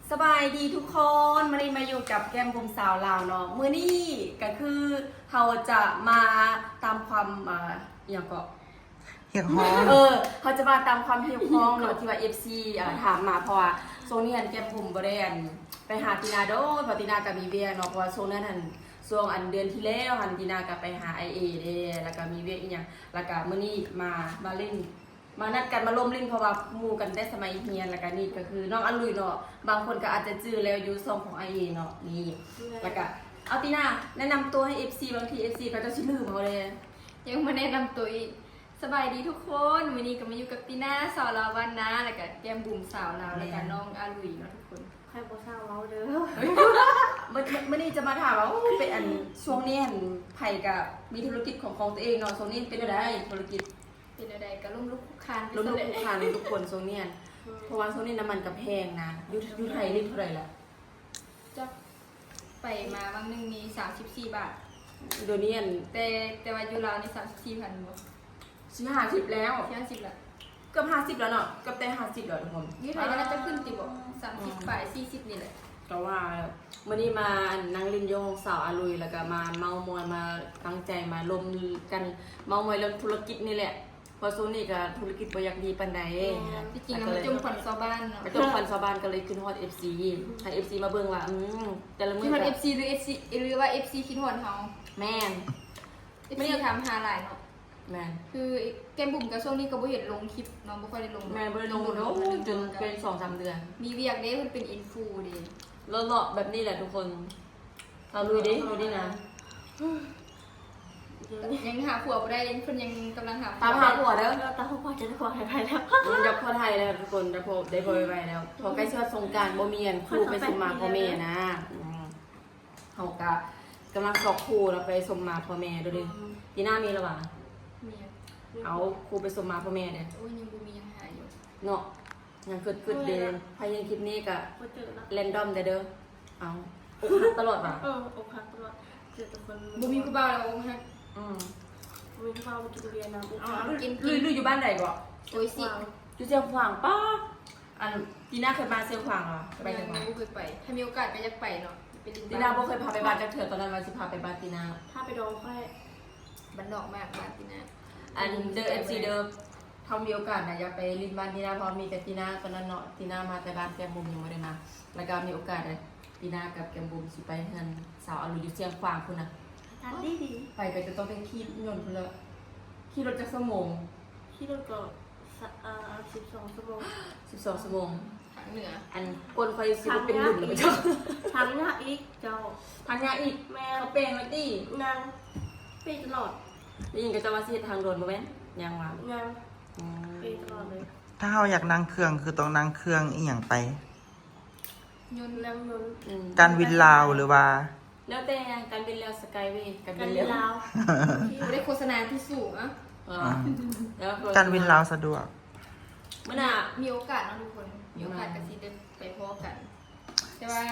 ສະບາຍດີທຸກຄົນ, ມື້ນີ້ມາຢູ່ກັບແກ້ມບຸ້ມສາວລາວເນາະ. ມື້ນີ້ກໍຄືເຮົາຈະມາຕາມຄວາມ ເອີ ອີ່ຫຍັງເກາະ ຮຽກຮ້ອງ ເອີ ເຮົາຈະມາຕາມຄວາມຮຽກຮ້ອງເນາະ ທີ່ວ່າເອັຟຊີ ເອີ ຖາມມາ, ເພາະວ່າຊ່ວງນີ້ຫັ້ນແກ້ມບຸ້ມບໍ່ໄດ້ ອັນ ໄປຫາຕີນາດົນ, ເພາະຕີນາກໍມີວຽກເນາະ, ເພາະວ່າຊ່ວງນັ້ນຫັ້ນ ຊ່ວງ ອັນ ເດືອນທີ່ແລ້ວຫັ້ນ ຕີນາກໍໄປຫາອ້າຍເອເດ້, ແລ້ວກໍມີວຽກອີ່ຫຍັງ, ແລ້ວກໍມື້ນີ້ມາ ມາຫຼິ້ນ ມານັດກັນມາລົມຫຼິ້ນ ເພາະວ່າໝູ່ກັນແຕ່ສະໄໝຮຽນ. ແລ້ວກະນີ້ກໍຄືນ້ອງອະລຸຍເນາະ, ບາງຄົນກໍອາດຈະຈື່ແລ້ວຢູ່ຊ່ອງຂອງອ້າຍເອເນາະ. ນີ້ ແລ້ວກະ ເອົາ ຕີນາ ແນະນຳຕົວໃຫ້ເອັຟຊີ ບາງທີເອັຟຊີເຂົາເຈົ້າຊິລືມເຮົາເດ້. ຍັງບໍ່ແນະນຳຕົວອີກ. ສະບາຍດີທຸກຄົນ, ມື້ນີ້ກໍມາຢູ່ກັບຕີນາ ສາວລາວບ້ານນາ, ແລ້ວກະແກ້ມບຸ້ມສາວລາວ, ແລ້ວກະນ້ອງອະລຸຍເນາະທຸກຄົນ. ຂ້ອຍບໍ່ຊ່າງເວົ້າເດີ. ມື້ ມື້ ມື້ນີ້ຈະມາຖາມວ່າ ໂອ້ ເປັນ ອັນ ຊ່ວງນີ້ ອັນ ໃຜກໍມີທຸລະກິດຂອງ ຂອງຕົວເອງເນາະ, ຊ່ວງນີ້ເປັນແນວໃດທຸລະກິດ? ເປັນແນວໃດກໍລົ້ມລຸກຄຸກຄານ ລົ້ມລຸກຄຸກຄານທຸກຄົນຊ່ວງນີ້. ເອີ ເພາະວ່າຊ່ວງນີ້ນ້ຳມັນກໍແພງນະ. ຢູ່ ຢູ່ໄທນີ້ເທົ່າໃດລະ? ຈັກ ໄປມາວັງໜຶ່ງນີ້ສາມສິບສີ່ບາດ. ດຽວນີ້ ອັນ ແຕ່ ແຕ່ວ່າຢູ່ລາວນີ້ສາມສິບສີ່ພັນບໍ່? ຊິຫ້າສິບແລ້ວ. ຊິຫ້າສິບລະ. ເກືອບຫ້າສິບແລ້ວເນາະ, ເກືອບແຕ່ຫ້າສິບແລ້ວທຸກຄົນ. ຢູ່ໄທກໍໜ້າຈະຂຶ້ນຕິບໍ່? ສາມສິບປາຍ ສີ່ສິບນີ້ແຫຼະ. ກໍວ່າມື້ນີ້ມາ ອັນ ນັ່ງຫຼິ້ນຢູ່ຫ້ອງສາວອາລຸຍ ແລ້ວກໍມາເມົາມອຍ ມາຕັ້ງໃຈມາລົມກັນເມົາມອຍເລື່ອງທຸລະກິດນີ້ແຫຼະ, ເພາະຊ່ວງນີ້ກໍທຸລະກິດບໍ່ຢາກດີປານໃດ. ແມ່ນ. ທີ່ຈິງແລ້ວມາຈົ່ມຂວັນຊາວບ້ານເນາະ, ມາຈົ່ມຂວັນຊາວບ້ານ ກໍເລີຍຄິດຮອດເອັຟຊີ ໃຫ້ເອັຟຊີມາເບິ່ງວ່າ ອືມ ແຕ່ລະມື້ ຄິດຮອດເອັຟຊີ ຫຼື ເອັຟຊີ ຫຼືວ່າເອັຟຊີຄິດຮອດເຮົາ? ແມ່ນ. ເອັຟຊີຖາມຫາຫຼາຍເນາະ. ແມ່ນ. ຄືແກ້ມບຸ້ມກໍຊ່ວງນີ້ກໍບໍ່ເຫັນລົງຄລິບເນາະ, ບໍ່ຄ່ອຍໄດ້ລົງ. ແມ່ນ, ບໍ່ໄດ້ລົງໂດນ ຈົນເປັນສອງສາມເດືອນ. ມີວຽກເດ້, ເພິ່ນເປັນອິນຟູເດ້. ເລາະໆແບບນີ້ແຫຼະທຸກຄົນ. ເອົາ ລຸຍເດ້ ມື້ນີ້ນະ. ຍັງຫາຜົວບໍ່ໄດ້, ເພິ່ນຍັງກຳລັງຫາຜົວ. ຕາມຫາຜົວເດີ. ເອີ ຕາມຫາຜົວ ຈະໄດ້ຜົວໄທແລ້ວ. ຢາກຜົວໄທແລ້ວທຸກຄົນ, ໄດ້ຜົວ ໄດ້ຜົວໄວໆແລ້ວ. ພໍໃກ້ຊິຮອດສົງການ ບໍ່ມີອັນຄູ່ໄປສົມມາພໍ່ແມ່ນະ. ອືມ. ເຮົາກະກຳລັງຊອກຄູ່ເນາະ ໄປສົມມາພໍ່ແມ່ເດີ. ອືມ. ຕີນາມີລະຫວາ? ມີ. ເອົາ ຄູ່ໄປສົມມາພໍ່ແມ່ເດ້. ໂອ້ຍ ຍັງບໍ່ມີ, ຍັງຫາຢູ່ເນາະ. ຍັງຄຶດໆເດ້. ໃຜເຫັນຄລິບນີ້ກະ ບໍ່ເຈີລະ ແຣນດອມເດີ. ເອົາ ອົກຫັກຕະຫຼອດຫວາ? ເອີ ອົກຫັກຕະຫຼອດ, ເຈີແຕ່ຄົນ ບໍ່ມີຜູ້ບ່າວແລ້ວອົກຫັກ. ອືມ. ບໍ່ມີຜູ້ບ່າວ ບໍ່ກິນເບຍນຳ. ເອົາ ກິນ ກິນ ຢູ່ ຢູ່ບ້ານໃດເກາະ? ໂອຍຊິ ຢູ່ຊຽງຂວາງ. ປ້າ ອັນ ຕີນາເຄີຍມາຊຽງຂວາງຫວາ? ໄປຈັກ ຍັງບໍ່ເຄີຍໄປ. ຖ້າມີໂອກາດກໍຢາກໄປເນາະ, ໄປຫຼິ້ນ. ຕີນາບໍ່ເຄີຍພາໄປບ້ານຈັກເທື່ອ, ຕອນນັ້ນວ່າຊິພາໄປບ້ານຕີນາ. ພາໄປດອງຂ້ອຍ. ບ້ານນອກມາກບ້ານຕີນາ. ອັນ ເດີ ເອັຟຊີເດີ, ຖ້າມີໂອກາດນະ ຢາກໄປຫຼິ້ນບ້ານຕີນາ, ເພາະມີແຕ່ຕີນາຕອນນັ້ນເນາະ. ຕີນາມາແຕ່ບ້ານແກ້ມບຸ້ມ ຍັງບໍ່ໄດ້ມາ. ແລ້ວກໍມີໂອກາດ ຕີນາກັບແກ້ມບຸ້ມຊິໄປເຮືອນສາວອາລຸຢູ່ຊຽງຂວາງພຸ້ນນະ. ອາກາດດີໆ. ໄປກໍຈະຕ້ອງໄດ້ຂີ່ລົດຍົນພຸ້ນລະ. ຂີ່ລົດຈັກຊົ່ວໂມງ? ຂີ່ລົດກໍ ສະ ເອີ ສິບສອງຊົ່ວໂມງ. ສິບສອງຊົ່ວໂມງ. ພາກເໜືອ. ອັນ ກົ້ນຂ້ອຍຊິບໍ່ເປັນຫຼຸດແລ້ວເຈົ້າ. ທາງຍາກອີກເຈົ້າ. ທາງຍາກອີກ? ແມ່ນ. ເຂົາແປງແລ້ວຕິ? ຍັງ ເປຕະຫຼອດ. ໄດ້ຍິນເຂົາເຈົ້າວ່າຊິເຮັດທາງດ່ວນບໍ່ແມ່ນ? ຍັງຫວາ? ຍັງ. ອືມ. ເປຕະຫຼອດເລີຍ. ຖ້າເຮົາຢາກນັ່ງເຄື່ອງ ຄືຕ້ອງນັ່ງເຄື່ອງອີ່ຫຍັງໄປ? ຍົນ. ນັ່ງຍົນ. ອືມ. ການບິນລາວ ຫຼືວ່າ ແລ້ວແຕ່ ການບິນລາວ ສະກາຍເວ ການບິນລາວ. ການບິນລາວ. ບໍ່ໄດ້ໂຄສະນາທີ່ສູງອະ. ເອີ ອ່າ ແລ້ວ ການບິນລາວສະດວກ. ມື້ໜ້າມີໂອກາດເນາະທຸກຄົນ, ມີໂອກາດກໍຊິໄດ້ໄປພໍ້ກັນ. ແຕ່ວ່າ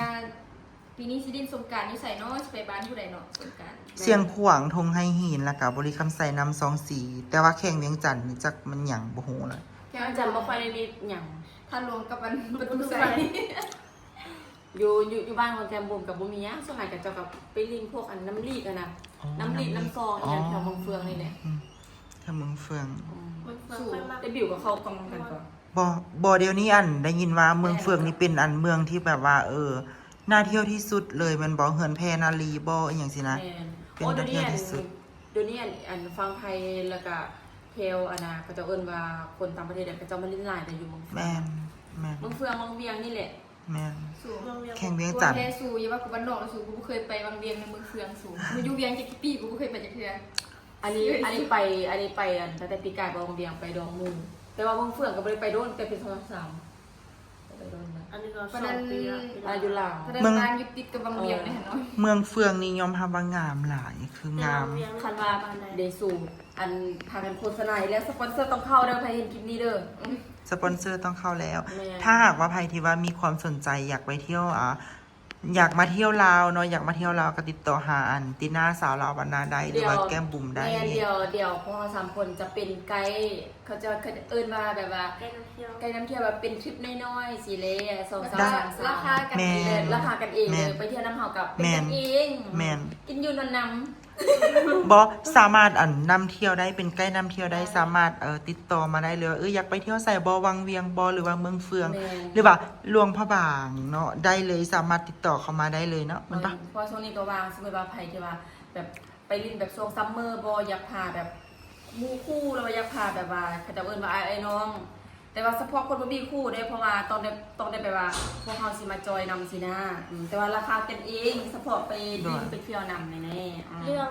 ປີນີ້ຊິຫຼິ້ນສົງການຢູ່ໃສເນາະ? ຊິໄປບ້ານຜູ້ໃດເນາະສົງການ? ຊຽງຂວາງ ທົ່ງໄຫຫີນ ແລ້ວກໍບໍລິຄຳໄຊ ນຳຊອງສີ, ແຕ່ວ່າແຂວງວຽງຈັນນີ້ຈັກມັນຫຍັງບໍ່ຮູ້ລະ. ແຂວງວຽງຈັນບໍ່ຄ່ອຍໄດ້ມີຫຍັງ. ທາດຫຼວງກັບອັນປະຕູໄຊ. ຢູ່ ຢູ່ ຢູ່ບ້ານຂອງແກ້ມບຸ້ມກໍບໍ່ມີຫຍັງ, ສ່ວນຫຼາຍເຂົາເຈົ້າກໍໄປຫຼິ້ນພວກອັນນ້ຳລີກຫັ້ນນະ. ອໍ ນ້ຳລີກ ນ້ຳຊອງ ອີ່ຫຍັງແຖວເມືອງເຟືອງນີ້ແຫຼະ. ອືມ ແຖວເມືອງເຟືອງ. ອືມ ເມືອງເຟືອງ. ແຕ່ບິວກັບເຂົາຕ້ອງກັນກໍ ບໍ່ ບໍ່ ດຽວນີ້ອັນ ໄດ້ຍິນວ່າເມືອງເຟືອງນີ້ເປັນອັນເມືອງທີ່ແບບວ່າ ເອີ ໜ້າທ່ຽວທີ່ສຸດເລີຍແມ່ນບໍ່? ເຮືອນແພນາລີບໍ່ ອີ່ຫຍັງຊີ້ນະ. ແມ່ນ. ເປັນຕາທ່ຽວທີ່ສຸດ. ໂອ້ ດຽວນີ້ອັນ ດຽວນີ້ອັນ ອັນຝັ່ງໄທ ແລ້ວກະແຖວອັນນະ ເຂົາເຈົ້າເອີ້ນວ່າຄົນຕ່າງປະເທດ ເຂົາເຈົ້າມາຫຼິ້ນຫຼາຍແຕ່ຢູ່ເມືອງເຟືອງ. ແມ່ນ ແມ່ນ. ເມືອງເຟືອງ ວັງວຽງນີ້ແຫຼະ. ແມ່ນ. ສູ ແຂວງວຽງຈັນ. ແທ້ ສູ ຢ່າວ່າກູບ້ານນອກເລີຍ ສູ ກູບໍ່ເຄີຍໄປວັງວຽງໃນເມືອງເຟືອງສູ. ກູຢູ່ວຽງຈັກປີ ກູບໍ່ເຄີຍໄປຈັກເທື່ອ. ອັນນີ້ ອັນນີ້ໄປ ອັນນີ້ໄປອັນ ຕັ້ງແຕ່ປີກາຍໄປວັງວຽງ ໄປດອນໝູ່, ແຕ່ວ່າເມືອງເຟືອງກໍບໍ່ໄດ້ໄປດົນ ແຕ່ປີສອງພັນສາມ ກໍໄປດົນແລ້ວ. ອັນນີ້ກໍສອງປີແລ້ວ. ປະເດັນ ອາ ຢູ່ລາວ. ເມືອງ ບ້ານຢູ່ຕິດກັບວັງວຽງເລີຍຫັ້ນເນາະ. ເມືອງເຟືອງນີ້ຍອມຮັບວ່າງາມຫຼາຍ ຄືງາມ. ຄັນວ່າເດຊູ ອັນ ພາກັນໂຄສະນາອີກແລ້ວ, ສະປອນເຊີຕ້ອງເຂົ້າເດີ ໃຜເຫັນຄລິບນີ້ເດີ. ສະປອນເຊີຕ້ອງເຂົ້າແລ້ວ. ແມ່ນ. ຖ້າຫາກວ່າໃຜທີ່ວ່າມີຄວາມສົນໃຈຢາກໄປທ່ຽວ ອາ ຢາກມາທ່ຽວລາວເນາະ ຢາກມາທ່ຽວລາວກໍຕິດຕໍ່ຫາອັນຕິນາ ສາວລາວບ້ານນາໄດ້ ຫຼືວ່າແກ້ມບຸ້ມໄດ້. ແມ່ນ ດຽວ ດຽວພວກເຮົາສາມຄົນຈະເປັນໄກ ເຂົາເຈົ້າ ເຂົາເອີ້ນວ່າແບບວ່າ ໄກນຳທ່ຽວ ໄກນຳທ່ຽວ ແບບເປັນທຣິບນ້ອຍໆ ຊີ້ເດ້ ສອງສາມ ສາມສາມ ລາຄາກັນເອງ ລາຄາກັນເອງເລີຍ ໄປທ່ຽວນຳເຮົາກໍເປັນກັນເອງ ແມ່ນ ກິນຢູ່ນອນນຳ ບໍ່ ສາມາດອັນນຳທ່ຽວໄດ້ ເປັນໄກນຳທ່ຽວໄດ້ ສາມາດ ເອີ ຕິດຕໍ່ມາໄດ້ເລີຍວ່າ ເອີ ຢາກໄປທ່ຽວໃສບໍ່ ວັງວຽງບໍ່ ຫຼືວ່າເມືອງເຟືອງ ຫຼືວ່າຫຼວງພະບາງເນາະ ໄດ້ເລີຍ ສາມາດຕິດຕໍ່ເຂົ້າມາໄດ້ເລີຍເນາະ ແມ່ນປະ? ເພາະວ່າຊ່ວງນີ້ກໍວ່າງ ສົມມຸດວ່າໃຜທີ່ວ່າແບບໄປຫຼິ້ນແບບຊ່ວງຊັມເມີບໍ່ ຢາກພາແບບໝູ່ຄູ່ ຫຼືວ່າຢາກພາແບບວ່າ ເຂົາເຈົ້າເອີ້ນວ່າອ້າຍນ້ອງ ແຕ່ວ່າສະເພາະຄົນບໍ່ມີຄູ່ເດ້ ເພາະວ່າຕ້ອງໄດ້ ຕ້ອງໄດ້ແບບວ່າ ພວກເຮົາຊິມາຈອຍນຳຊີ້ນະ ອືມ ແຕ່ວ່າລາຄາກັນເອງ ສະເພາະໄປຫຼິ້ນໄປທ່ຽວນຳແນ່ໆ ອືມ ເລື່ອງ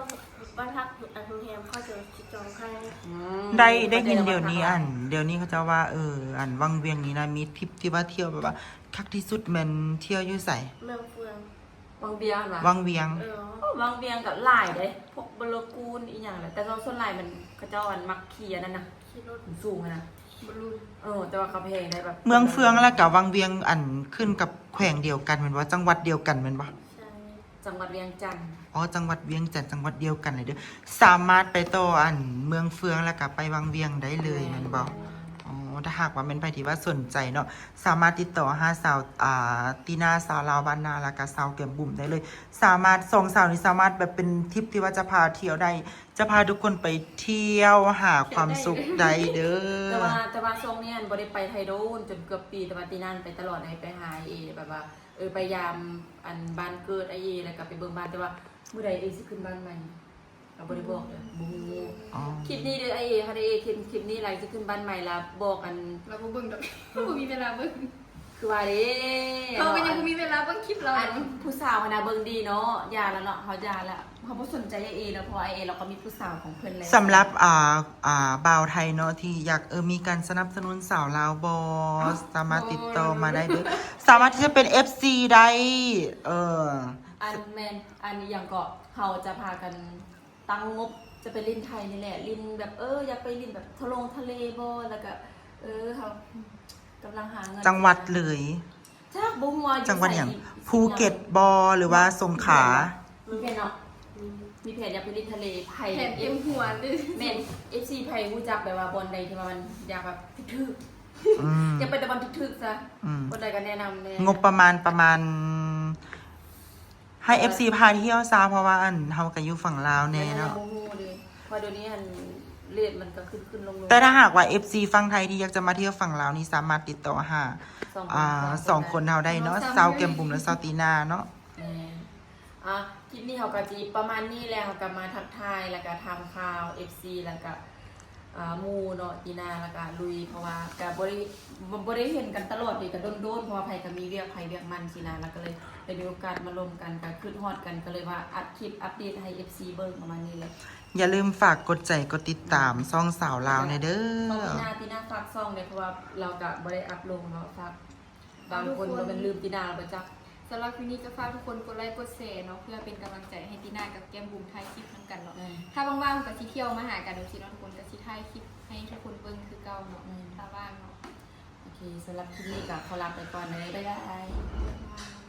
ບ້ານພັກ ອັນໂຮງແຮມເຂົາຈະຊິຈອງໃຫ້ ອືມ ໄດ້ ໄດ້ຍິນດຽວນີ້ ອັນ ດຽວນີ້ເຂົາເຈົ້າວ່າ ເອີ ອັນວັງວຽງນີ້ນະ ມີທຣິບທີ່ວ່າທ່ຽວແບບວ່າຄັກທີ່ສຸດແມ່ນທ່ຽວຢູ່ໃສ? ເມືອງເຟືອງ ວັງວຽງຫັ້ນຫວາ? ວັງວຽງ ເອີ ວັງວຽງກໍຫຼາຍເດ້ ພວກບໍລະກູນອີ່ຫຍັງແຫຼະ ແຕ່ວ່າສ່ວນຫຼາຍມັນ ເຂົາເຈົ້າອັນມັກຂີ່ອັນນັ້ນນະ ຂີ່ລົດສູງຫັ້ນນະ ບອລລູນ ເອີ ແຕ່ວ່າເຂົາແພງໄດ໋ ແບບ ເມືອງເຟືອງ ແລ້ວກໍວັງວຽງ ອັນຂຶ້ນກັບແຂວງດຽວກັນແມ່ນບໍ່? ຈັງຫວັດດຽວກັນແມ່ນບໍ່? ໃຊ່ ຈັງຫວັດວຽງຈັນ ອໍ ຈັງຫວັດວຽງຈັນ ຈັງຫວັດດຽວກັນເລີຍເດີ້ ສາມາດໄປຕໍ່ອັນເມືອງເຟືອງ ແລ້ວກໍໄປວັງວຽງໄດ້ເລີຍແມ່ນບໍ່? ແມ່ນ ອໍ ຖ້າຫາກວ່າແມ່ນໃຜທີ່ວ່າສົນໃຈເນາະ ສາມາດຕິດຕໍ່ຫາສາວ ອ່າ ຕີນາ ສາວລາວບ້ານນາ ແລ້ວກໍສາວແກ້ມບຸ້ມໄດ້ເລີຍ ສາມາດ ສອງສາວນີ້ສາມາດແບບເປັນທຣິບທີ່ວ່າຈະພາທ່ຽວໄດ້ ຈະພາທຸກຄົນໄປທ່ຽວຫາຄວາມສຸກໄດ້ເດີ້ ແຕ່ວ່າ ແຕ່ວ່າຊ່ວງນີ້ຫັ້ນບໍ່ໄດ້ໄປໄທດົນ ຈົນເກືອບປີ ແຕ່ວ່າຕີນາໄປຕະຫຼອດເລີຍ ໄປຫາອ້າຍເອ ແບບວ່າ ເອີ ໄປຢາມອັນບ້ານເກີດອ້າຍເອ ແລ້ວກໍໄປເບິ່ງບ້ານ ແຕ່ວ່າມື້ໃດເອຊິຂຶ້ນບ້ານໃໝ່ ກໍບໍ່ໄດ້ບອກເລີຍ ບໍ່ຮູ້ ອໍ ຄລິບນີ້ເດີ້ອ້າຍເອ ຄັນອ້າຍເອເຫັນຄລິບນີ້ລະ ຊິຂຶ້ນບ້ານໃໝ່ລະບອກ ອັນ ລາວບໍ່ເບິ່ງດອກ ບໍ່ມີເວລາເບິ່ງ ຄືວ່າເດ້ ເຮົາກໍຍັງບໍ່ມີເວລາເບິ່ງຄລິບລາວ ອັນຜູ້ສາວຫັ້ນນະເບິ່ງດີເນາະ ຢ່າລະເນາະ ເຮົາຢ່າລະ ເຮົາບໍ່ສົນໃຈອ້າຍເອແລ້ວ ເພາະວ່າອ້າຍເອລາວກໍມີຜູ້ສາວຂອງເພິ່ນແລ້ວ ສຳລັບ ອ່າ ອ່າ ບ່າວໄທເນາະ ທີ່ຢາກ ເອີ ມີການສະໜັບສະໜູນສາວລາວບໍ່ ສາມາດຕິດຕໍ່ມາໄດ້ເດີ້ ສາມາດທີ່ຈະເປັນເອັຟຊີໄດ້ ເອີ ອັນແມ່ນ ອັນອີ່ຫຍັງເກາະ ເຮົາຈະພາກັນ ຕັ້ງງົບຈະໄປຫຼິ້ນໄທນີ້ແຫຼະ ຫຼິ້ນແບບ ເອີ ຢາກໄປຫຼິ້ນແບບທະລົງທະເລບໍ່ ແລ້ວກະ ເອີ ເຮົາກຳລັງຫາເງິນ ຈັງຫວັດເລີຍ ຈັກບໍ່ຮູ້ວ່າຢູ່ໃສ ຈັງຫວັດຫຍັງ ພູເກັດບໍ່ ຫຼືວ່າສົງຂາ ມີແຜນເນາະ ມີແຜນຢາກໄປຫຼິ້ນທະເລ ໃຜ ແຜນເຕັມຫົວເລີຍ ແມ່ນ ເອັຟຊີ ໃຜຮູ້ຈັກແບບວ່າບ່ອນໃດທີ່ວ່າມັນຢາກແບບຖືກໆ ອືມ ຢາກໄປແຕ່ບ່ອນຖືກໆຊະ ອືມ ບ່ອນໃດກໍແນະນຳແດ່ ງົບປະມານ ປະມານ ໃຫ້ເອັຟຊີພາທ່ຽວຊະ ເພາະວ່າອັນເຮົາກໍຢູ່ຝັ່ງລາວແດ່ເນາະ ຍັງບໍ່ຮູ້ເດ້ ເພາະດຽວນີ້ອັນເຣດມັນກໍຂຶ້ນໆລົງໆ ແຕ່ຖ້າຫາກວ່າເອັຟຊີຝັ່ງໄທທີ່ຢາກຈະມາທ່ຽວຝັ່ງລາວນີ້ ສາມາດຕິດຕໍ່ຫາ ສອງຄົນ ອ່າ ສອງຄົນເຮົາໄດ້ເນາະ ສາວແກ້ມບຸ້ມ ແລະ ສາວຕີນາເນາະ ແມ່ນ ອ່າ ຄລິບນີ້ເຮົາກໍຊິປະມານນີ້ແຫຼະ ເຮົາກໍມາທັກທາຍ ແລ້ວກໍຖາມຂ່າວເອັຟຊີ ແລ້ວກໍ ອ່າ ໝູ່ເນາະ ຕີນາ ແລ້ວກະລຸຍ ເພາະວ່າກະບໍ່ໄດ້ ບໍ່ ບໍ່ໄດ້ເຫັນກັນຕະຫຼອດເດ ກະດົນໆ ເພາະວ່າໃຜກະມີວຽກໃຜວຽກມັນຊີ້ນະ ແລ້ວກະເລີຍໄດ້ມີໂອກາດມາລົມກັນ ກະຄຶດຮອດກັນ ກະເລີຍວ່າອັດຄລິບອັບເດດໃຫ້ເອັຟຊີເບິ່ງປະມານນີ້ແຫຼະ ຢ່າລືມຝາກກົດໃຈກົດຕິດຕາມຊ່ອງສາວລາວແດ່ເດີ ຊ່ອງຕີນາ ຕີນາຝາກຊ່ອງແດ່ ເພາະວ່າລາວກະບໍ່ໄດ້ອັບລົງເນາະ ຝາກ ບາງຄົນບໍ່ແມ່ນລືມຕີນາແລ້ວບໍ່ຈັກ ສຳລັບຄລິບນີ້ກໍຝາກທຸກຄົນກົດໄລກົດແຊເນາະ ເພື່ອເປັນກຳລັງໃຈໃຫ້ຕີນາກັບແກ້ມບຸ້ມຖ່າຍຄລິບນຳກັນເນາະ ແມ່ນ ຖ້າວ່າງໆກໍຊິທ່ຽວມາຫາກັນຈັ່ງຊີ້ເນາະ ທຸກຄົນກໍຊິຖ່າຍຄລິບໃຫ້ທຸກຄົນເບິ່ງຄືເກົ່າເນາະ ແມ່ນ ຖ້າວ່າງເນາະ ໂອເຄ ສຳລັບຄລິບນີ້ກໍຂໍລາໄປກ່ອນເດີ ບາຍບາຍ ບາຍບາຍ.